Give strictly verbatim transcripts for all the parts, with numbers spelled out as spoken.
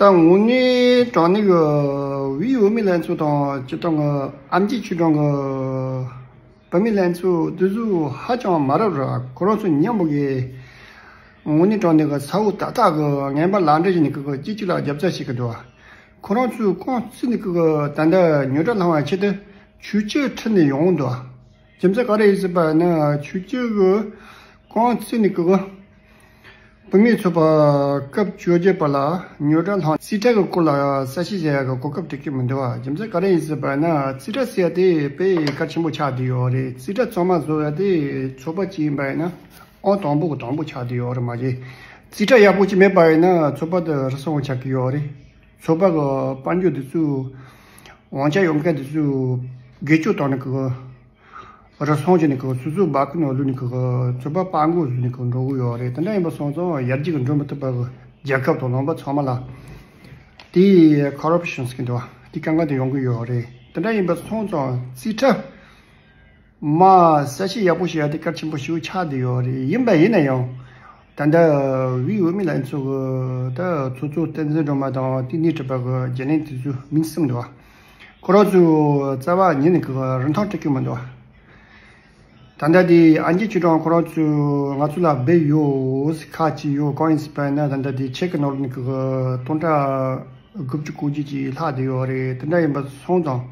ད་དངོས་གནས་དྲང་གནས་ཀྱི་བོད་མི་ལྷན་ཚོགས་དང་སྤྱིར་བཏང་གི་ཨམ་ཆི་ཆོས་སྒྲོན་གྱི་བོད་མི་ལྷན་ཚོགས་དེ་ཚོ་ཧ་ཅང་མ་རབས་ར། ཁོ་རང་ཚོ་མཉམ་པོ་གི་དངོས་གནས་དྲང་གནས་ཀྱི་ཚ་བོ་ཏག་ཏག་གི་ངན་པ་ལག་འབྲེལ་བྱས་ནས་ཀྱི་གཅིག་གཅིག་ལ་རྒྱབ་རྩ་བྱེད་ཀྱི་འདུག་ཁོ་རང་ཚོས་རྐང་བཙུགས་ནས་ཀྱི་ད་ལྟ་ཉོ་གྲྭ་ལྷུང་བའི་ཆེད་དུ་ཆོས་སྤྱི་ཁྲིད་ནས་ཡོང་འདུག་རྒྱུ་མཚན་ག་རེ་ཡིན་ཟེར་བ་ན་ཆོས་སྤྱི་གི་རྐང་བཙུགས་ནས་ཀྱི་བུད་མེད་ཚོགས་པ་སྐབས་བཅོ་བརྒྱད་པ་ལ་ཉོ་གྲྭ་ལྷུང་རྩིས་ཁྲ་གི་སྐོར་ལ་གསལ་བཤད་བྱེད་ཡག་གི་གོ་སྐབས་སྤྲད་ཀྱི་མི་འདུག་རྒྱུ་མཚན་ག་རེ་ཡིན་ཟེར་བ་ན་རྩིས་ཁྲ་ཟེར་ཡ་དེ་དཔེ་གལ་ཆེན་པོ་ཆགས་བསྡད་ཡོད་རེད། རྩིས་ཁྲ་ཚང་མ་བཟོ་ཡ་དེ་ཚོགས་པ་གཅིག་ཡིན་པ་ཡིན་ན་ཨང་དང་པོ་གི་དང་པོ་ཆགས་བསྡད་ཡོད་རེད། མ་གཞི་རྩིས་ཁྲ་ཡག་པོ་ཅིག་མེད་པ་ཡིན་ན་ཚོགས་པ་དེ་རུལ་སུངས་ཆགས་ཀྱི་ཡོད་རེད། ཚོགས་པ་གི་དཔལ་འབྱོར་དེ་ཚོ་དབང་ཆ་ཡོད་མཁན་དེ་ཚོ་སྒེར་གཅོད་བཏང་ནས་ཀྱི་རུལ་སུངས་བྱས་ནས་ཀྱི་སོ་སོའི་སྦ་ཁུག་ནང་བླུགས་ནས་ཀྱི་ཚོགས་པ་སྤར་འགོག་བཟོས་ནས་ཀྱི་འགྲོ་གི་ཡོད་རེད། དེ་འདྲ་ཡིན་པ་སོང་ཙང་ཡར་རྒྱས་ཀྱི་འགྲོ་མི་ཐུབ་པ་གི་རྒྱལ་ཁབ་དང་ལུང་པ་ཚང་མ་ལ་དེ་ཁོ་རབ་ཤན་ཟེར་གྱི་འདུག་དེ་དཀའ་ངལ་དེ་ཡོང་གི་ཡོད་རེད། དེ་འདྲ་ཡིན་པ་སོང་ཙང་རྩིས་ཁྲ་མ་གསལ་བཤད་ཡག་པོ་བྱེད་ཡ་དེ་གལ་ཆེན་པོ་ཞིག་ཆགས་བསྡད་ཡོད་རེད། ཡིན་པ་ཡིན་ན་ཡང་ད་ལྟ་བོད་བོད་མི་ལྷན་ཚོགས་ཀྱི་ད་ཚོགས་གཙོ་བསྟན་འཛིན་སྒྲོལ་མ་དང་དེ་སྣེ་ཁྲིད་པ་གི་རྒྱུན་ལས་དེ་ཚོ་མིང་གསུམ་འདུག་ཁོ་རང་ཚོ་རྩ་བ་ཉིད་ནས་ཀྱི་རིན་ཐང་སྤྲད་ཀྱི་མི་འདུག་ད་ལྟ་དེ་ཨན་ཅི་ཆོས་གྲགས་ཁོ་རང་ཚོས་ང་ཚོ་ལ་འབུལ་ཡོད་ཁ་ཅིག་ཡོད། གང་ཡིན་ཟེར་བ་ཡིན་ན་ད་ལྟ་དེ་ཆེ་གི་ནོར་ནི་ཀྱི་སྟོང་ཕྲག་དགུ་བཅུ་གོ་གཅིག་ཅིག་ལྷག་བསྡད་ཡོད་རེད། དེ་འདྲ་ཡིན་པ་སོང་ཙང་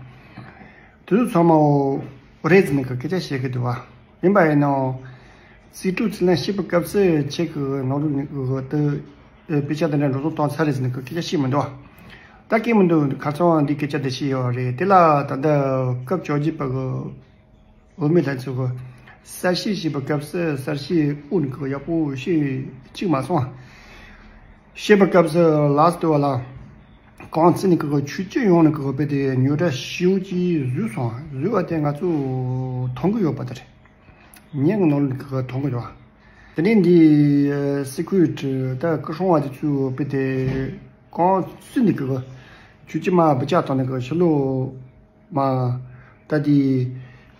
དེ་ཚོ་ཚང་མ་འོ་རེད་ཟེར་ནས་ཀྱི་སྐད་ཆ་བཤད་ཀྱི་འདུག་བ། ཡིན་པ་ཡིན་ནའང་རྩིས་སྤྲོད་རྩིས་ལེན་བྱེད་པའི་སྐབས་སུ་ཆེ་གི་ནོར་ནི་ཀྱི་དེ་དཔེ་ཆ་དེ་འདྲ་འགྲོ་སོང་བཏང་ཚར་རེད་ཟེར་ནས་ཀྱི་སྐད་ཆ་བཤད་མི་འདུག་བ། ད་སྐད་མི་འདུག་ཁ་སང་འདི་སྐད་ཆ་དེ་བཤད་ཡོད་རེད། དེ་ལ་ད་ལྟ་སྐབས་བཅོ་བརྒྱད་པ་གི་འོས་མི་ལྷན་ཚོགས་ཀྱི་གསལ་བཤད་བྱེད་པའི་སྐབས་སུ་གསལ་བཤད་དབུ་ནས་ཀྱི་ཡག་པོ་བཤད་བཅུག་མ་སོང་བ། བཤད་པའི་སྐབས་སུ་ལཱས་ཏེ་བ་ལ་གང་བརྩིས་ནས་ཀྱི་ཆོས་སྤྱི་ཡོངས་ནས་ཀྱི་དཔེ་དེ་ཉོ་གྲྭ་ཞེ་པོ་ཅིག་བཟོས་སོང་བ། བཟོས་པ་དེ་ང་ཚོ་མཐོང་གི་ཡོད་པ་དེ་རེད། ཉིན་གྱི་ནང་ལ་ཀྱི་མཐོང་གི་ཡོད་བ། དེ་ནས་འདི་སི་ཁུ་རི་ཊི་ད་སྐུ་སྲུང་བ་དེ་ཚོས་དཔེ་དེ་གང་བརྩིས་ནས་ཀྱི་ཆོས་སྤྱི་མ་བུ་ཅག་དང་ནས་ཀྱི་ཕྱི་ལོགས། མ། ད་དེ་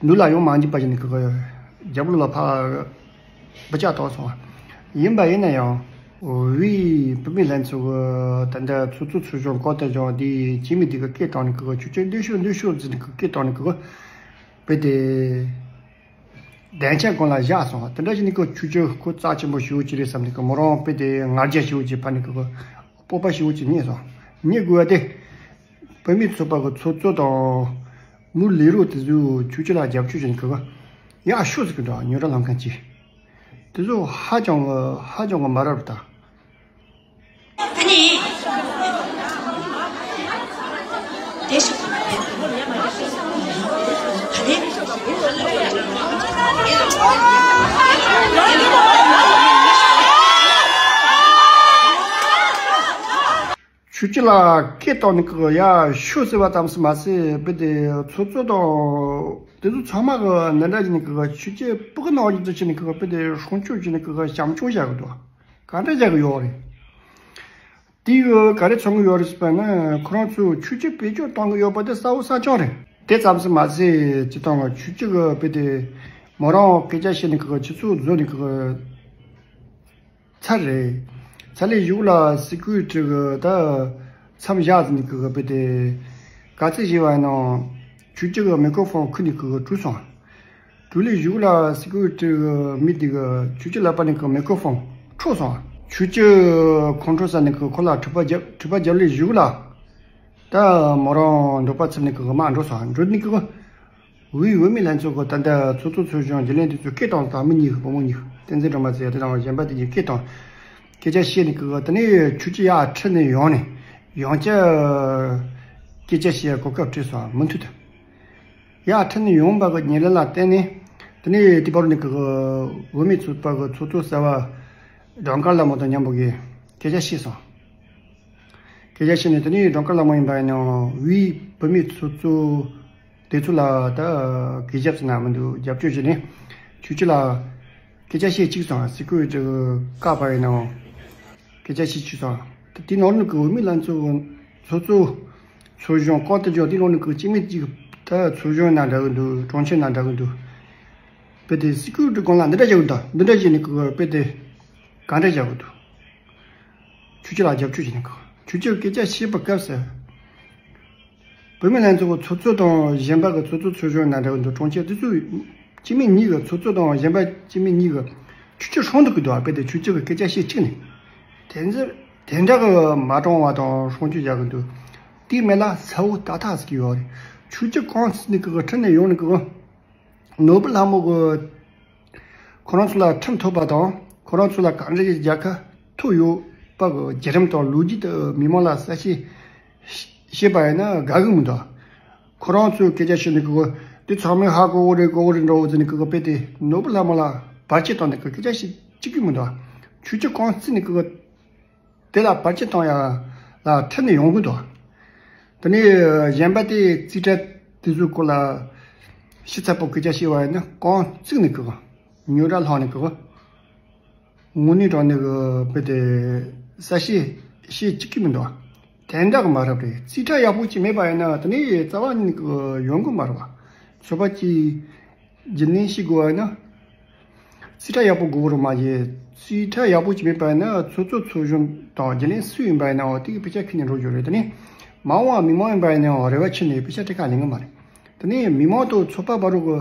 འདུག་ལ་ཡོང་མ་འཇིག་པ་ཞིག་ནི་ཀི་ཀི་རྒྱབ་ལོགས་ལ་ཕར་བུ་ཅག་བཏང་སོང་བ། ཡིན་པ་ཡིན་ན་ཡང་བོད་བུད་མེད་ལྷན་ཚོགས་ཀྱི་ད་ལྟ་ཚོགས་གཙོ་ཚོགས་གཞོན་གང་ལྟར་ཀྱང་དེ་སྐྱེས་མི་དེ་གི་སྐད་བཏང་ནས་ཀི་ཀི་ཆོས་ཆོས་འདུག་ཤོག་འདུག་ཤོག་ཟེར་ནས་ཀི་སྐད་བཏང་ནས་ཀི་ཀི་བུད་དེ་སྡིངས་ཆ་སྒང་ལ་བཞག་སོང་བ། དེ་འདྲ་ཞིག་ནི་ཀི་ཆོས་ཆོས་ཁོ་རྩ་ཆེན་པོ་ཞེ་པོ་ཅིག་རེད་བསམ་ནས་ཀི་མོ་རང་བུད་དེ་ང་རྒྱལ་ཞེ་པོ་ཅིག་ཕར་ནས་ཀི་ཀི་སྤོབས་པ་ཞེ་པོ་ཅིག་རྙེད་སོང་། རྙེད་དགོས་པ་དེ། བུད་མེད་ཚོགས་པ་གི་ཚོགས་གཙོ་དང་མི་ལས་རོགས་དེ་ཚོས་ཆོས་སྤྱི་ལ་རྒྱབ་སྐྱོར་བྱེད་མཁན་གི་ཡག་ཤོས་ཟེར་གི་འདུག་ཉོ་གྲྭ་ལྷུང་མཁན་གྱི་དེ་ཚོ་ཧ་ཅང་གི་ཧ་ཅང་གི་མ་རབས་རེད་ད། ཆོས་སྤྱི་ལ་སྐད་བཏང་ནས་ཀི་ཡག་ཤོས་ཟེར་བ་ཙམ་ཞིག་མ་ཟད་བུད་དེ་ཚོགས་གཙོ་དང་དེ་ཚོ་ཚང་མ་གི་འདི་འདྲ་བྱས་ནས་ཀི་ཆོས་སྤྱི་ཕྲུ་གུ་ནང་བཞིན་དུ་བྱས་ནས་ཀི་བུད་དེ་སྲུང་སྐྱོབ་བྱས་ནས་ཀི་བྱམས་སྐྱོང་བྱ་གི་འདུག་ག་འདྲ་བྱ་གི་ཡོད་རེད། དེ་གི་ག་རེ་མཚོན་གི་ཡོད་རེད་ཟེར་བ་ན་ཁོ་རང་ཚོས་ཆོས་སྤྱི་བེད་སྤྱོད་གཏོང་གི་ཡོད་པ་དེ་གསལ་བོ་གསལ་རྐྱང་རེད། དེ་ཙམ་ཞིག་མ་ཟད་སྤྱི་བཏང་གི་ཆོས་སྤྱི་གི་བུད་དེ་མོ་རང་སྐད་ཆ་བཤད་ནས་ཀི་ཆུ་ཚོད་རྫོགས་ནས་ཀི་ཚར་རེད། ཚར་ལས་གཞུག་ལ་སི་ཀུ་རི་ཊི་གི་ད་མཚམས་བཞག་ཟིན་གི་བུད་དེ་ག་ཚོད་བྱས་པ་ཡིན་ནའང་ཆོས་སྤྱི་གི་མེ་ཀོ་ཕོན་ཁུར་ནས་གི་བྲོས་སོང་། བྲོས་ལས་གཞུག་ལ་སི་ཀུ་རི་ཊི་གི་མི་དེ་གི་ཆོས་སྤྱི་ལག་པ་ནས་གི་མེ་ཀོ་ཕོན་འཕྲོག་སོང་། ཆོས་སྤྱི་ཁོང་ཁྲོ་ཟ་ནས་གི་ཁོ་ལ་དྲི་བ་རྒྱབ་དྲི་བ་རྒྱབ་ལས་གཞུག་ལ་ད་མོ་རང་འབྲོག་པ་ཚུར་ནས་གི་མར་འགྲོ་སོང་། འགྲོ་ནས་གི་བོད་ཡུལ་བོད་མི་ལྷན་ཚོགས་ཀྱི་ད་ལྟ་ཚོགས་གཙོ་ཚོགས་གཞོན་རྒྱུན་ལས་དེ་ཚོས་སྐད་བཏང་དང་མི་གཉིས་བུ་མོ་གཉིས་བསྟན་འཛིན་སྒྲོལ་མ་ཟེར་ཡ་དེ་དང་གཞན་པ་དེ་གཉིས་སྐད་བཏང་། སྐད་ཆ་བཤད་ནས་ཀི་ཀི་དེ་ནས་ཆོས་སྤྱི་ཡར་ཁྲིད་ནས་ཡོང་ནས་ཡང་བསྐྱར་སྐད་ཆ་བཤད་ཡ་གོ་སྐབས་སྤྲད་སོང་མུ་མཐུད་དུ། ཡར་ཁྲིད་ནས་ཡོང་བ་གི་ཉེར་ལེན་ལ་བརྟེན་ནས་དེ་ནས་དེ་བར་ནས་ཀི་ཀི་བོད་མི་ཚོགས་པ་གི་ཚོགས་གཙོ་གསར་པ་ཟློས་གར་ལྷ་མོ་དང་མཉམ་པོ་གིས་སྐད་ཆ་བཤད་སོང་། སྐད་ཆ་བཤད་ནས་དེ་ནས་ཟློས་གར་ལྷ་མོ་ཡིན་པ་ཡིན་ནའང་བོད་བོད་མི་ཚོགས་གཙོ་དེ་ཚོ་ལ་ད་གུས་ཞབས་ཟེར་ན་མི་འདུག་རྒྱབ་སྐྱོར་བྱས་ནས་ཆོས་སྤྱི་ལ་སྐད་ཆ་བཤད་བཅུག་སོང་། སི་ཀུ་རི་ཊི་གི་བཀག་པ་ཡིན་ནའང་སྐད་ཆ་བཤད་བཅུག་སོང་། དེ་དེའི་ནང་ནས་ཀི་བོད་མི་ལྷན་ཚོགས་ཚོགས་གཙོ་ཚོགས་གཞོན་གང་ལྟར་ཀྱང་དེའི་ནང་ནས་ཀི་སྐྱེ་དམན་གཅིག་ད་ཚོགས་གཞོན་ན་འདྲ་གི་འདུག་གྲོང་ཁྱེར་ན་འདྲ་གི་འདུག་བུད་དེ་སི་ཀུ་རི་ཊི་སྒང་ལ་འདི་འདྲ་བྱ་གི་འདུག་འདི་འདྲ་བྱས་ནས་ཀི་བུད་དེ་ག་འདྲ་བྱ་གི་འདུག་ཆོས་སྤྱི་ལ་རྒྱབ་སྐྱོར་བྱས་ནས་ཀི་ ཆོས་སྐྱིད་སྐད་ཆ་བཤད་པའི་སྐབས་སུ། བུད་མེད་ལྷན་ཚོགས་ཀྱི་ཚོགས་གཙོ་དང་གཞན་པ་གི་ཚོགས་གཙོ་ཚོགས་གཞོན་ན་འདྲ་བོ་འདུག་གྲོང་ཁྱེར་དེ་ཚོ་སྤྱི་མི་གཉིས་ཀྱི་ཚོགས་གཙོ་དང་གཞན་པ་སྤྱི་མི་གཉིས་ཀྱི་ཆོས་སྐྱིད་སྲུང་འདུག་གི་འདུག་དཔེ་དེ་ཆོས་སྐྱིད་ཀྱི་སྐད་ཆ་བཤད་གཅིག་ནས། དེ་ཚོ་དེ་འདྲ་གི་མ་གྲོངས་པ་དང་སྲུང་སྐྱོབ་བྱ་གི་འདུག་དེའི་མི་ལ་ས་བོ་ཏག་ཏག་ཟེར་གི་ཡོད་རེད། ཆོས་སྐྱིད་གང་ཚུགས་ནས་གི་ཁྲིད་ནས་ཡོང་ནས་གི་ནོར་བུ་ལྷ་མོ་གི་ཁོ་རང་ཚོ་ལ་ཁྲིམས་ཐོབ་པ་དང་ཁོ་རང་ཚོ་ལ་གང་འདྲ་གི་རྒྱལ་ཁ་ཐོབ་ཡོད་པ་གི་བརྒྱུད་རིམ་དང་ལོ་རྒྱུས་དེ་མི་མང་ལ་གསལ་བཤད་བྱས་པ་ཡིན་ན་དགའ་གི་མི་འདུག་ཁོ་རང་ཚོས་སྐད་ཆ་བཤད་ནས་གི་དེ་ཚང་མས་ཧ་གོ་གི་རེད་གོ་གི་རེད་འདྲ་བོ་ཟེར་ནས་གི་དཔེ་དེ་ནོར་བུ་ལྷ་མོ་ལ་བར་ཆད་བཏང་ནས་གི་སྐད་ཆ་བཤད་བཅུག་གི་མི་འདུག་ཆོས་སྐྱིད་གང་ཚུགས་ནས་གི་དེ་ལ་བར་ཆད་གཏོང་ཡ་ལ་ཁྲིད་ནས་ཡོང་གི་འདུག་དེ་ནས་གཞན་པ་དེ་རྩིས་ཁྲ་དེ་ཚོའི་སྐོར་ལ་ཞིབ་ཚགས་པོ་སྐད་ཆ་བཤད་པ་ཡིན་ན་གང་ཚུགས་ནས་གི་ཉོ་གྲ་ལྷག་ནས་གི་དངོས་གནས་དྲང་གནས་གི་དཔེ་དེ་གསལ་བཤད་བཤད་བཅུག་གི་མི་འདུག་དེ་འདྲ་གི་མ་རབས་རེད། རྩིས་ཁྲ་ཡག་པོ་ཅིག་མེད་པ་ཡིན་ན་དེ་ནས་རྩ་བ་ཉིད་ནས་གི་ཡོང་གི་མ་རེད་བ། ཚོད་དཔག་ཅིག་རྒྱུན་ལྡན་ཞིག་དགོས་པ་ཡིན་ན། རྩིས་ཁྲ་ཡག་པོ་དགོས་རེད་མ་གཞི། རྩིས་ཁྲ་ཡག་པོ་ཅིག་མེད་པ་ཡིན་ན་ཚོགས་གཙོ་ཚོགས་གཞོན་དང་རྒྱུན་ལས་སུ་ཡིན་པ་ཡིན་ནའང་དེ་གི་དཔེ་ཆ་ཁྱེར་ནས་འགྲོ་རྒྱུ་རེད། དེ་ནས་མ་འོངས་པ་མི་མང་ཡིན་པ་ཡིན་ནའང་རེ་བ་ཆེ་ནས་དཔེ་ཆ་སྤྲད་ཁ་ལེན་གི་མ་རེད། དེ་ནས་མི་མང་དང་ཚོགས་པ་བར་གི་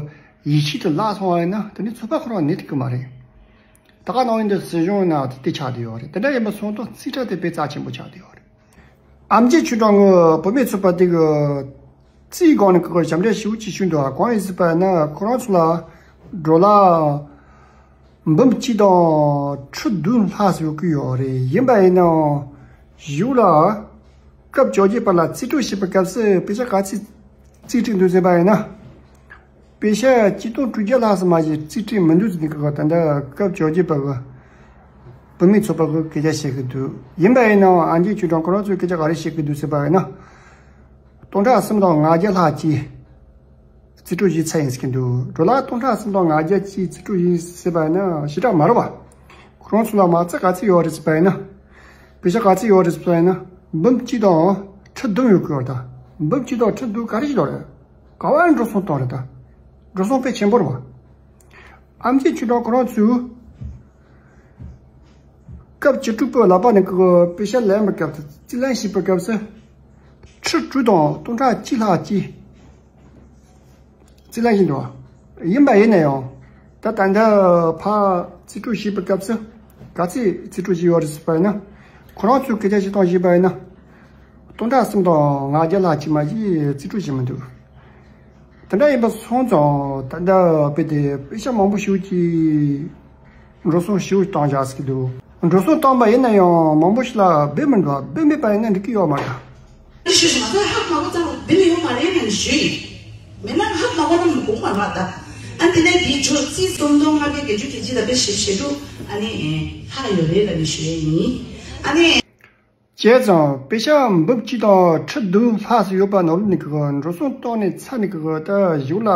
ཡིད་ཆེས་དེ་བརླག་སོང་བ་ཡིན་ན་དེ་ནས་ཚོགས་པ་ཁོ་རང་གནས་ཐུབ་གི་མ་རེད། ད་ག་ནང་བཞིན་དུ་སྲིད་གཞུང་ཡིན་ན་དེ་ཆགས་བསྡད་ཡོད་རེད། དེ་འདྲ་ཡིན་པ་སོང་ཙང་རྩིས་ཁྲ་དེ་དཔེ་རྩ་ཆེན་པོ་ཆགས་བསྡད་ཡོད་རེད། ཨེམ་ཆི་ཆོས་གྲགས་ཀྱིས་བུད་མེད་ཚོགས་པ་དེ་གི་རྩིས་སྒང་ནས་ཁོ་ཞབས་འདྲེན་ཞུ་ཅིག་ཞུས་འདུག་གང་ཡིན་ཟེར་བ་ཡིན་ན་ཁོ་རང་ཚོ་ལ་ཌོ་ལར་འབུམ་གཅིག་དང་ཁྲི་བདུན་ལྷག་ཙམ་ཡོད་ཀྱི་ཡོད་རེད། ཡིན་པ་ཡིན་ནའང་གཞུག་ལ་སྐབས་བཅོ་བརྒྱད་པ་ལ་རྩིས་སྤྲོད་བྱེད་པའི་སྐབས་སུ་དཔེ་ཆ་ག་ཚོད་རྩིས་སྤྲད་འདུག་ཟེར་བ་ཡིན་ན། པེ་ཤ་གཅིག་སྟོང་དྲུག་བརྒྱ་ལྷག་ཙམ་མ་ཞིག་རྩིས་སྤྲད་མི་འདུག་ཟེར་ནས་ཁོ་ད་ལྟ་སྐབས་བཅོ་བརྒྱད་པ་གི་བུད་མེད་ཚོགས་པ་གི་སྐད་ཆ་བཤད་གི་འདུག་ཡིན་པ་ཡིན་ནའང་ཨེམ་ཆི་ཆོས་གྲགས་ཁོ་རང་ཚོས་སྐད་ཆ་ག་རེ་བཤད་གི་འདུག་ཟེར་བ་ཡིན་ན། སྟོང་ཕྲག་གསུམ་དང་ལྔ་བརྒྱ་ལྷག་ཅིག་རྩིས་སྤྲོད་བྱས་ཚར་ཡིན་ཟེར་གི་འདུག་ཌོ་ལར་སྟོང་ཕྲག་གསུམ་དང་ལྔ་བརྒྱ་ཅིག་རྩིས་སྤྲོད་བྱས་ཟེར་བ་ཡིན་ན་ཞེ་དྲག་མ་རེད་བ། ཁོ་རང་ཚོ་ལ་མ་རྩ་ག་ཚོད་ཡོད་རེད་ཟེར་བ་ཡིན་ན། པེ་ཤ་ག་ཚོད་ཡོད་རེད་ཟེར་བ་ཡིན་ན། འབུམ་གཅིག་དང་ཁྲི་བདུན་ཡོད་གི་ཡོད་ད། འབུམ་གཅིག་དང་ཁྲི་བདུན་ག་རེ་ཞིག་ཡོད་རེད། ག་བ་འགྲོ་སོང་བཏང་རེད་ད། འགྲོ་སོང་དཔེ་ཆེན་པོ་རེད་བ། ཨེམ་ཆི་ཆོས་གྲགས་ཁོ་རང་ཚོས་སྐབས་བཅུ་དྲུག་པའི་ལག་པ་ནས་ཀྱི་པེ་ཤ་ལེན་པའི་སྐབས་སུ་རྩིས་ལེན་བྱེད་པའི་སྐབས་སུ་ཁྲི་དྲུག་དང་སྟོང་ཕྲག་གཅིག་ལྷག་ཅིག་རྩིས་ལེན་བྱེད་འདུག་ཡིན་པ་ཡིན་ན་ཡང་ད་ད་ལྟ་ཕར་རྩིས་སྤྲོད་བྱེད་པའི་སྐབས་སུ་ག་ཚོད་རྩིས་སྤྲོད་བྱས་ཡོད་རེད་ཟེར་བ་ཡིན་ན། ཁོ་རང་ཚོས་སྐད་ཆ་བཤད་སྟངས་བྱས་པ་ཡིན་ན། སྟོང་ཕྲག་གསུམ་དང་ལྔ་བརྒྱ་ལྷག་ཅིག་མ་གཞི་རྩིས་སྤྲོད་བྱས་མི་འདུག་དེ་འདྲ་ཡིན་པ་སོང་ཙང་ད་ལྟ་དཔེ་དེ་པེ་ཤ་མང་པོ་ཞིག་གིས་འགྲོ་སོང་ཞིག་བཏང་བཞག་ཟེར་གྱི་འདུག་འགྲོ་སོང་བཏང་པ་ཡིན་ན་ཡང་མང་པོ་ཞིག་ལ་འབུལ་མི་འདུག་འབུལ་མེད་པ་ཡིན་ན་འགྲིག་གི་ཡོད་མ་རེད། ཞུས་སོང་། ང་ཚོས་ཧ་གོ་མ་གོ་ཙང་འབུལ་ཡོད་མ་རེད་ལབ་ནས་ཞུས་ཡིན། མེད་ན་ཧ་གོ་མ་གོ་ན་མི་དགོངས་པ་རེད་ད། ཨ་དེ་ནས་དེའི་ཇོ་རྩིས་སྟོང་སྟོང་ལྔ་བརྒྱ་བརྒྱད་ཅུ་གྱ་གཅིག་ལ་དཔེ་ཞིབ་བྱེད་དུས་ཨ་ནི་ཧ་ཡོད་རེད་ལབ་ནས་ཞུ་ཡས་ཡིན། ཨ་ནི། བྱས་ཙང་པེ་ཤ་འབུམ་གཅིག་དང་ཁྲི་བདུན་ལྷག་ཙམ་ཡོད་པ་ནང་ལོགས་ནས་ཀྱི་འགྲོ་སོང་བཏང་ནས་ཚར་ནས་ཀྱི་ད་གཞུག་ལ་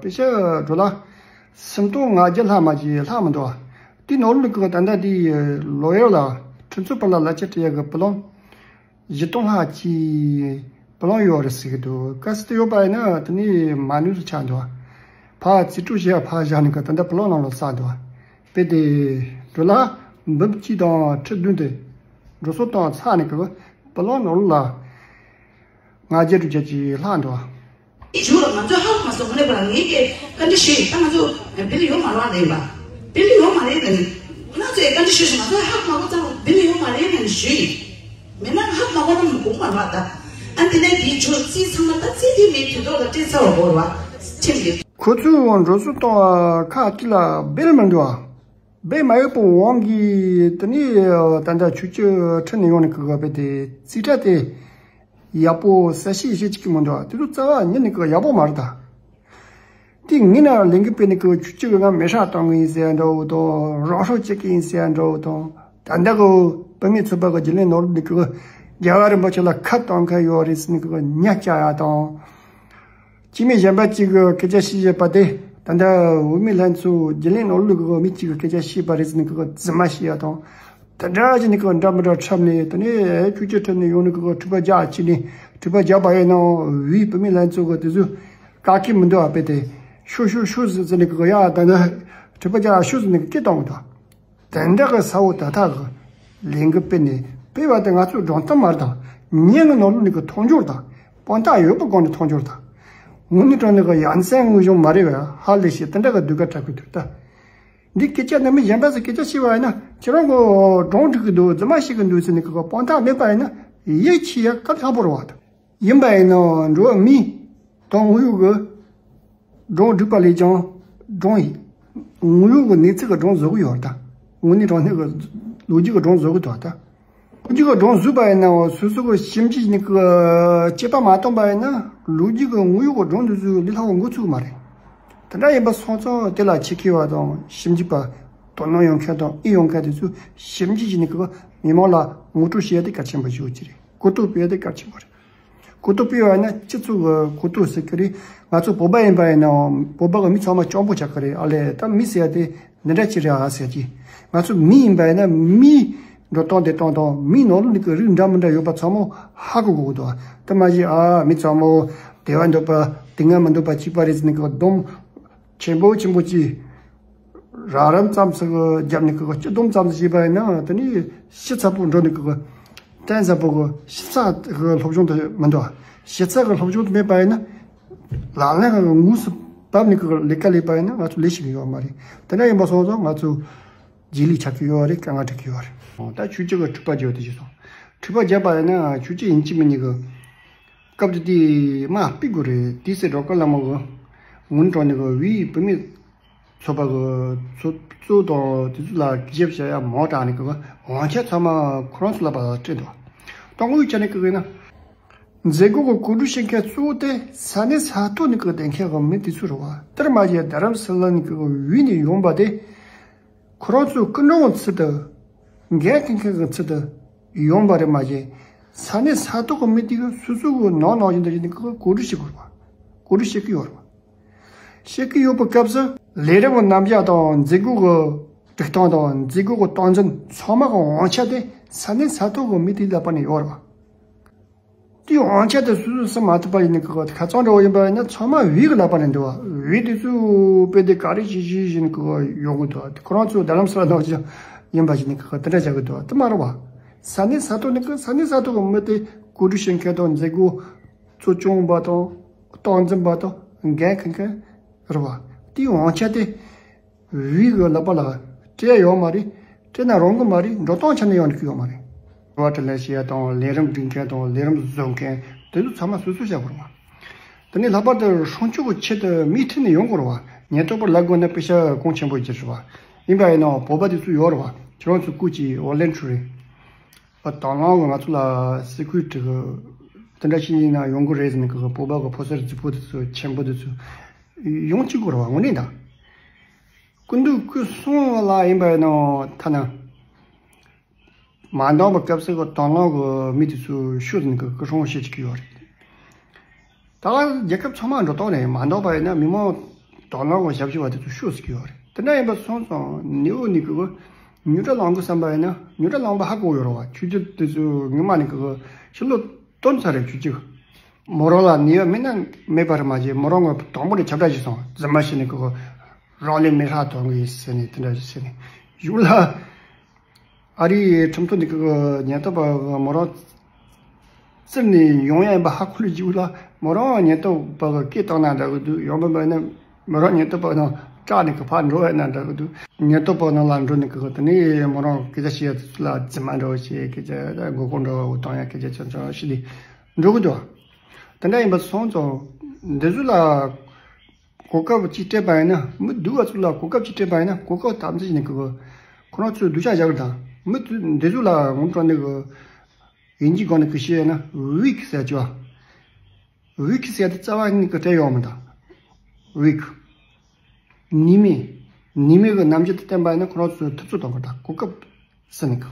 པེ་ཤ་ཌོ་ལར་སུམ་སྟོང་ལྔ་བརྒྱ་ལྷག་མ་ཞིག་ལྷག་མི་འདུག་དེའི་ནང་ལོགས་ཀྱི་ད་ལྟ་དེའི་ལོ་ཡར་ལ་ཁྲིམས་རྩོད་པ་ལ་གླ་ཆ་སྤྲད་ཡག་གི་བུ་ལོན་བཞི་སྟོང་ལྷག་ཅིག་བུ་ལོན་ཡོད་རེད་ཟེར་གྱི་འདུག་གལ་སྲིད་དེ་ཡོད་པ་ཡིན་ན་དེ་ནི་མ་ནུས་སུ་ཆགས་འདུག་ཕར་རྩིས་སྤྲོད་བྱས་ཕར་བཞག་ནས་ཀྱི་ད་ལྟ་བུ་ལོན་ནང་ལ་བསགས་འདུག་དཔེ་དེ་ཌོ་ལར་འབུམ་གཅིག་དང་ཁྲི་བདུན་དེ། འགྲོ་སོང་བཏང་ཚར་ནས་ཀྱི་བུ་ལོན་ནོར་ལ་ལྔ་བརྒྱ་དྲུག་བརྒྱ་ཅིག་ལྷག་འདུག་གཞུག་ལ་ང་ཚོས་ཧ་གོ་མ་སོང་། དངོས་གནས་པ་ལ་ངེད་ཀྱིས་བཀའ་འདྲི་ཞུས་ཡིན། ད་ང་ཚོ་བིལ་ཡོད་མ་རེད་པ། བིལ་ཡོད་མ་རེད་ལབ་ནས། ང་ཚོས་བཀའ་འདྲི་ཞུས་སོང་། ང་ཚོས་ཧ་གོ་མ་གོ་ཙང་བིལ་ཡོད་མ་རེད་ལབ་ནས་ཞུས་ཡིན། མེད་ན་ཧ་གོ་མ་གོ་ན་མི་དགོངས་པ་རེད་པ་ད། ཨ་དེ་ནས་དེའི་ཇོ་རྩིས་ཚང་མ་ད་རྩིས་དེ་མིན་དུས་ཐོག་ལ་སྤྲད་ཚར་བ་དགོས་རེད་པ། ཁྲིམས་དེ། ཁོ་ཚོས་འགྲོ་སོང་གཏོང་བ་ཁག་ཅིག་ལ་བིལ་མི་འདུག་པ། བིལ་མ་ཡོད་པའི་དབང་གིས་དེ་ནས་ད་ལྟ་ཆོས་སྤྱོད་ཁྲིད་ནས་ཡོང་ནས་ཀྱི་དཔེ་དེ་རྩིས་ཁྲ་དེ་ཡག་པོ་གསལ་བཤད་བྱེད་ཅིག་གི་མི་འདུག་དེ་ཚོ་རྩ་བ་ཉིད་ནས་ཀྱི་ཡག་པོ་མ་རེད་ད། དེ་ངས་ན་ལས་འགུལ་སྤེལ་ནས་ཀྱི་ཆོས་སྤྱོད་ཀྱི་ང་མེ་ཧྲག་གཏོང་གི་ཡིན་ཟེར་ཡ་འདྲ་བོ་དང་རང་སྲོག་བཅད་ཀྱི་ཡིན་ཟེར་ཡ་འདྲ་བོ་དང་། ད་ལྟ་གི་བུད་མེད་ཚོགས་པ་གི་རྒྱུན་ལས་ནོར་འདི་ཀྱི་རྒྱལ་བ་རིན་པོ་ཆེ་ལ་ཁ་གཏོང་མཁན་ཡོད་རེད་ཟེར་ནས་ཀྱི་ཉ་བཅག་ཡ་དང་། སྐྱེ་དམན་གཞན་པ་གཅིག་གི་སྐད་ཆ་བཤད་བཞིན་པ་དེ་ད་ལྟ་བུད་མེད་ལྷན་ཚོགས་རྒྱུན་ལས་ནོར་ལུག་གི་མི་གཅིག་གི་སྐད་ཆ་བཤད་པ་རེད་ཟེར་ནས་ཀྱི་རྫུན་མ་བཤད་ཡ་དང་། དེ་འདྲ་བྱས་ནས་ཀྱི་འདྲ་མི་འདྲ་འཁྲབ་ནས་དེ་ནས་ཆོས་སྤྱོད་ཁྲིད་ནས་ཡོང་ནས་ཀྱི་འཁྲུག་པ་རྒྱག་ཕྱིན་ནས་འཁྲུག་པ་རྒྱག་པ་ཡིན་ནའང་བུའི་བུད་མེད་ལྷན་ཚོགས་ཀྱི་དེ་ཚོ་བཀག་གི་མི་འདུག་ཨ་དཔེ་དེ་ཤོག་ཤོག་ཤོག་ཟེར་ནས་ཀྱི་ཡ་ད་ནི་འཁྲུག་པ་རྒྱག་ཤོག་ཟེར་ནས་ཀྱི་སྐད་བཏང་གི་འདུག་དེ་འདྲ་གི་ས་འོག་ད་ཐག་གི་ལས་འགུལ་སྤེལ་ནས་ དཔེ་བ་དེ་ང་ཚོའི་སྒྲུང་གཏམ་མ་རེད་དང་། ཉན་གྱི་ནང་ལོགས་ནས་གི་མཐོང་སྦྱོང་དང་། དཔང་རྟགས་ཡོད་པའི་སྒོ་ནས་མཐོང་སྦྱོང་དང་། དངོས་གནས་དྲང་གནས་གི་ཡ་མཚན་དངོས་བྱུང་མ་རེད་པས། ཧ་ལས་ཤིག་དེ་འདྲ་གི་ཟློས་གར་འཁྲབ་གི་འདུག་ད། འདི་སྐད་ཆ་ནི་མི་གཞན་པ་ཚོས་སྐད་ཆ་བཤད་པ་ཡིན་ན། ཁྱེད་རང་གི་སྒྲུང་འབྲི་གི་འདུག་རྫུན་མ་བཤད་གི་འདུག་ཟེར་ནས་གི་དཔང་རྟགས་མེད་པ་ཡིན་ན། ཡིད་ཆེས་ཡ་སྐབས་ལྷག་པོ་རེད་བ། ད་ཡིན་པ་ཡིན་ན་འགྲོ་བ་མིས་དང་དངོས་ཡོད་ཀྱི་སྒྲུང་སྒྲིག་པ་ལས་ཀྱང་སྒྲུང་ཡིན། དངོས་ཡོད་ཀྱི་གནས་ཚུལ་གྱི་སྒྲུང་བཟོ་གི་ཡོད་རེད་ད། དངོས་གནས་དྲང་གནས་ཀྱི་ལོ་རྒྱུས་ཀྱི་སྒྲུང་བཟོ་གི་འདུག་ད། ལོ་རྒྱུས་ཀྱི་སྒྲུང་བཟོས་པ་ཡིན་ནའང་སོ་སོ་གི་ཞིབ་འཇུག་ནི་གི་དཔྱད་པ་མ་བཏང་པ་ཡིན་ན། ལོ་རྒྱུས་ཀྱི་དངོས་ཡོད་ཀྱི་སྒྲུང་འདི་ཚོ་ལས་སླ་བོ་འགོ་ཚུགས་མ་རེད། དེ་འདྲ་ཡིན་པ་སོང་ཙང་དེ་ལ་ཆེད་མཁས་པ་དང་ཞིབ་འཇུག་པ། དོ་སྣང་ཡོད་མཁན་དང་ཨེ་ཡོད་མཁན་དེ་ཚོས་ཞིབ་འཇུག་བྱས་ནས་གི་མི་མང་ལ་ངོ་སྤྲོད་བྱེད་ཡ་དེ་གལ་ཆེན་པོ་ཞིག་ཅིག་རེད། གོ་རྟོགས་སྤེལ་ཡ་དེ་གལ་ཆེན་པོ་རེད། གོ་རྟོགས་སྤེལ་བ་ཡིན་ན་སྤྱི་ཚོགས་ཀྱི་གོ་རྟོགས་ཟེར་གི་རེད། ང་ཚོ་བོད་པ་ཡིན་པ་ཡིན་ནའང་བོད་པ་གི་མི་ཚང་མ་སྤྱང་པོ་ཆགས་གི་རེད། ཨ་ལས་ད་མི་ཟེར་ཡ་དེ་འདི་འདྲ་ཅིག་རེད་ཨ་ཟེར་གྱི། ང་ཚོ་མི་ཡིན་པ་ཡིན་ན་མིའི་འགྲོ་སྟངས་བདེ་སྟངས་དང་མིའི་ནང་ལོགས་ནས་གི་རིགས་འདྲ་མི་འདྲ་ཡོད་པ་ཚང་མ་ཧ་གོ་དགོས་ཀྱི་འདུག་དེ་མ་གཞི་ཨ་མི་ཚང་མ་དེ་བ་འདོད་པ་དེ་སྔ་མི་འདོད་པ་གཅིག་པ་རེད་ཟེར་ནས་གི་སྡོམ་ཆེན་པོ་ཆེན་པོ་ཅིག་རགས་རིམ་ཙམ་ཞིག་བརྒྱབ་ནས་ཀྱི་སྤྱི་སྡོམ་ཙམ་ཞིག་བྱས་པ་ཡིན་ན། དེ་ནི་ཤི་ཚ་པོ་འགྲོ་ནས་ཀྱི་གཏན་ཟབ་པོ་གི་ཤི་ཚ་གི་སློབ་སྦྱོང་དེ་མི་འདུག་ཤི་ཚ་གི་སློབ་སྦྱོང་དེ་མེད་པ་ཡིན་ན། ལག་ལེན་གི་དངོས་སུ་བབས་ནས་ཀྱི་ལས་ཀ་ལས་པ་ཡིན་ན་ང་ཚོ་ལས་ཤེས་ཀྱི་ཡོད་མ་རེད། དེ་འདྲ་ཡིན་པ་སོང་ཙང་ང་ཚོ་རྗེས་ལུས་ཆགས་ཀྱི་ཡོད་རེད། དཀའ་ངལ་འཕྲད་ཀྱི་ཡོད་རེད། ད་ཆོས་རྒྱལ་གྱི་འཁྲུལ་པ་བརྒྱབ་དེ་ཞིག་སོང་། འཁྲུལ་པ་བརྒྱབ་པ་ཡིན་ན་ཆོས་རྒྱལ་ཡིན་གཅིག་མིན་གཉིས་ཀྱི་སྐབས་དེ་དུས་མ་ཕུད་དགོས་རེད། དེ་སྲིད་སྒྲོལ་དཀར་ལྷ་མོ་གི་ངོ་ནས་དྲང་གནས་ཀྱི་བོད་ཡིག་བུད་མེད་ཚོགས་པ་གི་ཚོགས་གཙོ་དང་དེ་ཚོ་ལ་གུས་ཞབས་བྱ་ཡ་མང་དྲགས་ནས་ཀྱི་དབང་ཆ་ཚང་མ་ཁོ་རང་ཚོ་ལ་ཕར་སྤྲད་འདུག་དང་པོའི་ཆ་ནས་ཀྱི་ཡིན་ན། མཛད་སྒོ་གི་གོ་སྒྲིག་བྱེད་མཁན་གཙོ་བོ་དེ་ས་གནས་ས་ཐོག་ནས་ཀྱི་བསྡད་མཁན་གྱི་མི་དེ་ཚོ་རེད་བ། དེར་མ་ཟད་རྡ་རམ་ས་ལ་ནས་ཀྱི་བོད་ནས་ཡོང་པ་དེ། ཁོ་རང་ཚོའི་སྐུ་མགྲོན་གྱི་ཚུལ་དུ། འགན་འཁུར་མཁན་གྱི་ཚུལ་དུ་ཡོང་པ་རེད་མ་གཞི། ས་གནས་ས་ཐོག་གི་མི་དེ་གིས་སོ་སོ་གི་ནང་ནང་བཞིན་དུ་ཡིན་གྱི་གོ་སྒྲིག་བྱེད་དགོས་རེད་བ། གོ་སྒྲིག་བྱེད་ཀྱི་ཡོད་རེད་བ། བྱེད་ཀྱི་ཡོད་པའི་སྐབས་སུ་ལས་རིམ་གྱི་རྣམ་གཞག་དང་མཛད་སྒོ་གི་སྒྲིག་སྟངས་དང་མཛད་སྒོ་གི་སྟངས་འཛིན་ཚང་མ་གི་དབང་ཆ་དེ་ས་གནས་ས་ཐོག་གི་མི་དེའི་ལག་པ་ནས་ཡོད་རེད་བ། དེའི་དབང་ཆ་དེ་སོ་སོས་ཟིན་མ་ཐུབ་པ་ཡིན་ན་ཀི་ཁ་ཚང་འདྲ་བོ་ཡིན་པ་ཡིན་ན་ཚང་མ་བོད་ཀྱི་ལག་པ་ནས་འདུག་བ། བོད་དེ་ཚོས་དཔེ་དེ་ག་རེ་བྱེད་བཞིན་བཞིན་ཀི་ཡོང་གི་འདུག་དེ་ཁོ་རང་ཚོ་རྡ་རམ་ས་ལ་ནང་བཞིན་ཡིན་པ་ཞིག་ནི་ཀི་དེ་འདྲ་བྱ་གི་འདུག་དེ་མ་རེད་བ། ས་གནས་ས་ཐོག་ནས་ཀི་ས་གནས་ས་ཐོག་གི་མི་དེ་གོ་སྒྲིག་བྱེད་མཁན་དང་མཛད་སྒོ་གཙོ་སྐྱོང་པ་དང་སྟངས་འཛིན་པ་དང་འགན་འཁུར་མཁན་རེད་བ། དེའི་དབང་ཆ་དེ། བོད་ཀྱི་ལག་པ་ལ་སྤྲད་ཡོད་མ་རེད། སྤྲད་ན་རུང་གི་མ་རེད། འགྲོ་སྟངས་ཆ་ནས་ཡོང་གི་ཡོད་མ་རེད། དྲི་བ་དྲིས་ལན་བྱེད་ཡ་དང་ལས་རིམ་སྒྲིག་མཁན་དང་ལས་རིམ་བཟོ་མཁན་དེ་ཚོ་ཚང་མ་སོ་སོས་བྱ་དགོས་རེད་བ། དེ་ནས་ལྷག་པར་དུ་སྲུང་སྐྱོབ་ཀྱི་ཆེད་དུ་མིའི་ཁྲིད་ནས་ཡོང་དགོས་རེད་བ། ཉེན་རྟོག་པར་ལབ་དགོས་ན་པེ་ཤ་གོང་ཆེན་པོ་ཅིག་རེད་བ། ཡིན་པ་ཡིན་ནའང་བོད་པ་དེ་ཚོ་ཡོད་རེད་བ། ཁྱེད་རང་ཚོ་སྐུ་མཁྱེན་ཝོ་ལན་ཊི་རི་བ་དང་བླངས་ཀྱིས་ང་ཚོ་ལ་སི་ཁུ་རི་ཊི་གི་དེ་འདྲ་ཞིག་ཡིན་ན་ཡོང་གི་རེད་ཟེར་ནས་གི་བོད་པ་གི་ཕོ་གསར་རྫིག་པོ་དེ་ཚོ་ཆེན་པོ་དེ་ཚོ་ཡོང་བཅུག་དགོས་རེད་བ། དངོས་གནས་ད། སྐུ་མདུན་སྐུ་སྲུང་ལ་ཡིན་པ་ཡིན་ནའང་ཐ་ན། མ་འདང་བའི་སྐབས་སུ་གི་དང་བླངས་གི་མི་དེ་ཚོས་ཤོད་ནས་གི་སྐུ་སྲུང་བྱེད་ཀྱི་ཡོད་རེད། ད་ག་རྒྱལ་ཁབ་ཚང་མ་འགྲོ་སྟངས་རེད། མ་འདང་བ་ཡིན་ན་མི་མང་དང་བླངས་གི་ཞབས་ཞུ་བ་དེ་ཚོས་ཤོད་ཟེར་གྱི་ཡོད་རེད། དེ་འདྲ་ཡིན་པ་སོང་ཙང་ནེའུ་ནི་གི་གི་ཉོ་གྲྭ་ལང་གི་བསམ་པ་ཡིན་ན་ཉོ་གྲྭ་ལང་པ་ཧ་གོ་ཡོད་རེད་བ། ཆོས་རྒྱུད་དེ་ཚོ་ངོ་མ་ནི་གི་གི་ཕྱི་ལོ་སྟོན་ཚར་རེད་ཆོས་རྒྱུད། མོ་རང་ལ་ནི་ཡོད་མེད་ན་མེད་པ་རེད་མ་བྱས་མོ་རང་གི་དང་པོ་ནས་ཁྱབ་བསྒྲགས་བྱས་སོང་རྫུན་མ་བྱས་ནས་གི་གི་རང་ལས་མི་ཧྲག་གཏོང་གི་ཟེར་ནས་དེ་འདྲ་ཞིག་ཟེར་ནས་གཞུག་ལ་ཨ་རིའི་ཁྲིམས་ཐོག་ནས་གི་གི་ཉེན་རྟོག་པ་གི་མོ་རང་བཙིར་ནས་ཡོང་ཡ་ཡིན་པ་ཧ་གོ་ལོས་གཞུག་ལ་མོ་རང་ཉེན་རྟོག་པ་གི་སྐད་བཏང་ན་འདྲ་གི་འདུག་ཡང་མིན་པ་ཡིན་ན་མོ་རང་ཉེན་རྟོག་པ་ནང་སྐྲག་ནས་གི་ཕར་འགྲོ་ཡ་ན་འདྲ་གི་འདུག་ཉེན་རྟོག་པ་ནང་ལ་འགྲོ་ནས་གི་གི་དེ་ནས་མོ་རང་སྐད་ཆ་བཤད་ཡ་དེ་ཚོ་ལ་རྫུན་མ་འདྲ་བོ་བཤད། སྐད་ཆ་མགོ་སྐོར་འདྲ་བོ་བཏང་ཡ། སྐད་ཆ་ཆུང་ཆུང་བཤད་དེ་འགྲོ་གི་འདུག་དེ་འདྲ་ཡིན་པ་སོང་ཙང་འདི་ཚོ་ལ་གོ་སྐབས་ཅིག་སྤྲད་པ་ཡིན་ན། མི་སྡུག་པ་ཚོ་ལ་གོ་སྐབས་ཅིག་སྤྲད་པ་ཡིན་ན་གོ་སྐབས་དམ་འཛིན་བྱས་ནས་གི་གི་ཁོ་རང་ཚོའི་སྡུག་ཅག་བཞག་གི་དང་། མི་ཚོ་འདི་ཚོ་ལ་ངོ་སྤྲོད་ནས་གི་དབྱིན་ཇིའི་སྒང་ནས་གི་བཤད་ན་ཝིག་ཟེར་གྱི་བ། ཝིག་ཟེར་དེ་རྩ་བ་ཉིད་ཀྱི་སྤྲད་ཡོད་མི་འདུག་ཝིག་ནུས་མེད། ནུས་མེད་ཀྱི་རྣམ་འགྱུར་དེ་བསྟན་པ་ཡིན་ན་ཁོ་རང་ཚོའི་ཐུབ་ཚོད་གཏོང་གི་དང་གོ་སྐབས་ཟེར་ནས་གི།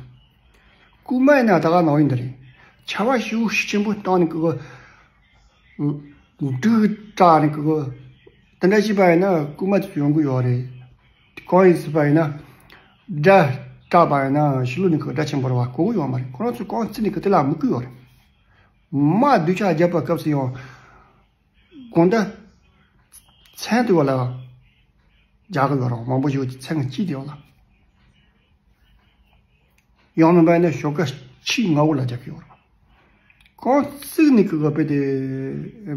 རྐུན་མ་ཡིན་ན་ད་ག་ནང་བཞིན་དེ་རེད། ཆར་པ་ཞེ་པོ་ཤུགས་ཆེན་པོ་བཏང་ནས་གི་གི་འབྲུག་སྐྲག་ནས་གི་གི་དེ་འདྲ་བྱས་པ་ཡིན་ན་རྐུན་མ་དེ་ཚོ་ཡོང་གི་ཡོད་རེད། གང་ཡིན་ཟེར་བ་ཡིན་ན་དགྲ་སྐྲག་པ་ཡིན་ན་ཕྱི་ལོགས་ནས་གི་དགྲ་ཆེན་པོ་རེད་བ། གོ་གི་ཡོད་མ་རེད། ཁོ་རང་ཚོས་རྐང་བཙིར་ནས་གི་དེ་ལ་མི་བརྐུ་ཡོད་རེད། མ་སྡུག་ཅག་བརྒྱབ་པའི་སྐབས་སུ་ཡང་དགོང་དག་མཚན་དེ་བ་ལ་རྒྱག་གི་ཡོད་རེད། མང་པོ་ཞིག་གི་མཚན་གྱི་དཀྱིལ་དེ་བ་ལ། ཡང་མིན་པ་ཡིན་ན་ཞོགས་ཀ་ ཆེས་ངའུ་ལ་རྒྱག་གི་ཡོད་རེད། གང་ཟིག་ནས་ཀྱི་གི་དཔེ་དེ་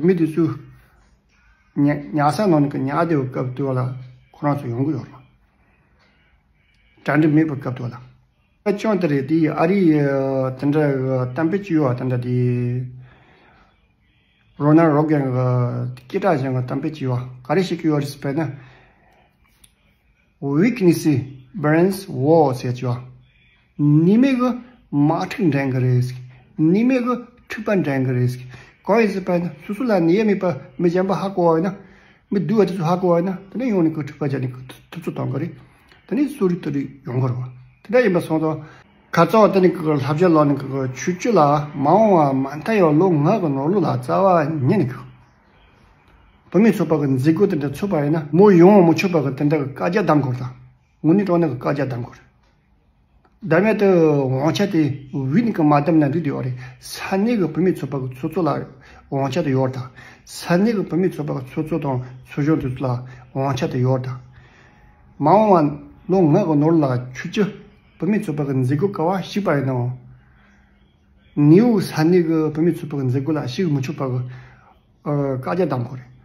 མི་དེ་ཚོས་ཉ་ཉལ་ས་ནང་ནས་ཀྱི་ཉལ་བསྡད་པའི་སྐབས་དུས་ལ་ཁོ་རང་ཚོ་ཡོང་གི་ཡོད་རེད། གྲ་སྒྲིག་མེད་པའི་སྐབས་དུས་ལ། ཨ་ཅང་དེ་རེད། དེ་ཨ་རིའི་དེ་འདྲ་གཏམ་དཔེ་ཅིག་ཡོད་པ། དེ་འདྲ་དེ་རོ་ནལ་རོ་གན་གི་སྐད་གྲགས་ཅན་གྱི་གཏམ་དཔེ་ཅིག་ཡོད་པ། ག་རེ་བཤད་ཀྱི་ཡོད་རེད་ཟེར་བས་ན། Weakness burns walls ཟེར་གྱི་ཡོད་པ། ནུས་མེད་ཀྱི་དམག་འཁྲུག་འགྲན་གྱི་རེད། ནུས་མེད་ཀྱི་འཁྲུག་པ་འགྲན་གྱི་རེད། གང་ཡིན་ཟེར་བས་ན། སོ་སོ་ལ་ནུས་ཡ་མེད་པ་མི་གཞན་པ་ཧ་གོ་བ་ཡིན་ན། མི་སྡུག་པ་དེ་ཚོ་ཧ་གོ་བ་ཡིན་ན། དེ་ནས་ཡོང་ནས་ཁོ་འཁྲུག་པ་བྱས་ནས་ཁོ་འཐབ་རྩོད་གཏོང་གི་རེད། དེ་ནས་གསོ་རིག་དེ་རིག་ཡོང་གི་རེད་བ། དེ་འདྲ་ཡིན་པ་སོང་ཙང་། ཁ་རྩང་བ་དེ་ནས་ཁོ་ལྷ་བྱ་ལོག་ནས་ཁོ་ཆོས་བརྒྱུད་ལ་མ་འོངས་པ་མ་མཐའ་ཡང་ལོ་ལྔ་གི་ནང་ལོགས་ལ་རྩ་བ་ཉིད་ནས་ཁོ་བུད་མེད་ཚོགས་པ་གི་མཛད་སྒོ་དེ་འདྲ་ཚུགས་པ་ཡིན་ན། མོ་ཡོང་མི་ཆོག་པ་གི་དེ་འདྲ་གི་བཀའ་རྒྱ་གདམ་དགོས་རེད་ད། དངོས་གནས་དྲང་གནས་གི་བཀའ་རྒྱ་གདམ་དགོས་རེད། བདག་མེད་དུ་དབང་ཆ་དེ་བོད་ནས་ཀྱི་མ་བདམས་ན་འགྲིག་དེ་ཡོད་རེད། ས་གནས་ཀྱི་བུད་མེད་ཚོགས་པ་གི་ཚོགས་གཙོ་ལ་དབང་ཆ་དེ་ཡོད་རེད་ད། ས་གནས་ཀྱི་བུད་མེད་ཚོགས་པ་གི་ཚོགས་གཙོ་དང་ཚོགས་གཞོན་དེ་ཚོ་ལ་དབང་ཆ་དེ་ཡོད་རེད་ད། མ་འོངས་པ་ལོ་ལྔ་གི་ནང་ལ་ཆོས་བརྒྱུད་བུད་མེད་ཚོགས་པ་གི་མཛད་སྒོ་ག་པར་ཞུགས་པ་ཡིན་ནའང་། ནིའུ་ས་གནས་ཀྱི་བུད་མེད་ཚོགས་པ་གི་མཛད་སྒོ་ལ་ཞུགས་མི་ཆོག་པ་གི་ཨ་བཀའ་རྒྱ་གདམ་དགོས་རེད།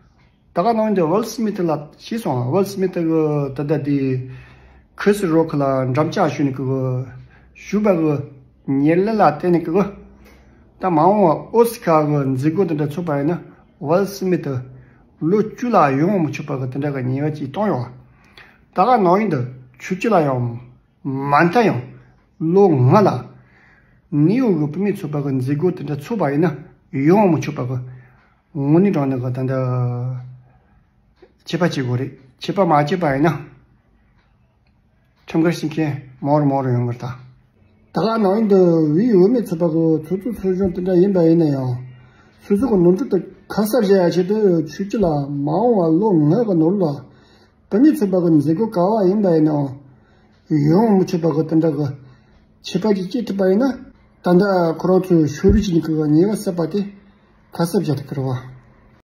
ད་ག་ནང་བཞིན་ཝིལ་སྨིཐ་ལ་ཤེས་སོང་། ཝིལ་སྨིཐ་གི་ད་ལྟ་དེ་ཁྲིས་རོག་ལ་འགྲམ་ལྕག་གཞུས་ནས་གི་གི་བཞུགས་པ་གི་ཉེར་ལེན་ལ་བརྟེན་ནས་གི་གི་ད་མ་འོངས་པ་ཨོ་སི་ཀ་གི་མཛད་སྒོ་དེ་འདྲ་ཚུགས་པ་ཡིན་ན། ཝིལ་སྨིཐ་ལོ་བཅུ་ལ་ཡོང་མི་ཆོག་པ་གི་དེ་འདྲ་གི་ཉེས་པ་ཅིག་བཏང་ཡོད། ད་ག་ནང་བཞིན་དུ་ཆོས་བརྒྱུད་ལ་ཡང་མ་མཐའ་ཡང་ལོ་ལྔ་ལ་ནིའུ་ཡོག་གི་བུད་མེད་ཚོགས་པ་གི་མཛད་སྒོ་དེ་འདྲ་ཚུགས་པ་ཡིན་ན། ཡོང་མི་ཆོག་པ་གི་དངོས་གནས་དྲང་གནས་གི་ད་ལྟ་ཆད་པ་བཅད་དགོས་རེད། ཆད་པ་མ་བཅད་པ་ཡིན་ན་ཁྲིམས་འགལ་བྱེད་མཁན་མང་རུ་མང་རུ་ཡོང་གི་རེད་ད། ད་ག་ནང་བཞིན་དུ་བོད་ཡུལ་བུད་མེད་ཚོགས་པ་གི་ཚོགས་གཙོ་ཚོགས་གཞོན་དེ་འདྲ་ཡིན་པ་ཡིན་ན་ཡང་། སོ་སོ་གི་ནོར་འཁྲུལ་དེ་ཁ་གསབ་བྱ་ཡ་ཆེད་དུ་ཆོས་བརྒྱུད་ལ་མ་འོངས་པ་ལོ་ལྔ་གི་ནང་ལ་བུད་མེད་ཚོགས་པ་གི་མཛད་སྒོ་ག་པར་ཡིན་པ་ཡིན་ནའང་ཡོང་མི་ཆོག་པ་གི་དེ་འདྲ་གི་ཆད་པ་ཅིག་བཅད་ཐུབ་པ་ཡིན་ན། ད་ལྟ་ཁོ་རང་ཚོའི་ཕྱོགས་རིས་ཀྱི་ནི་གི་ཉེས་པ་བསགས་པ་དེ་ཁ་གསབ་བྱ་ཐུབ་ཀྱི་རེད་བ།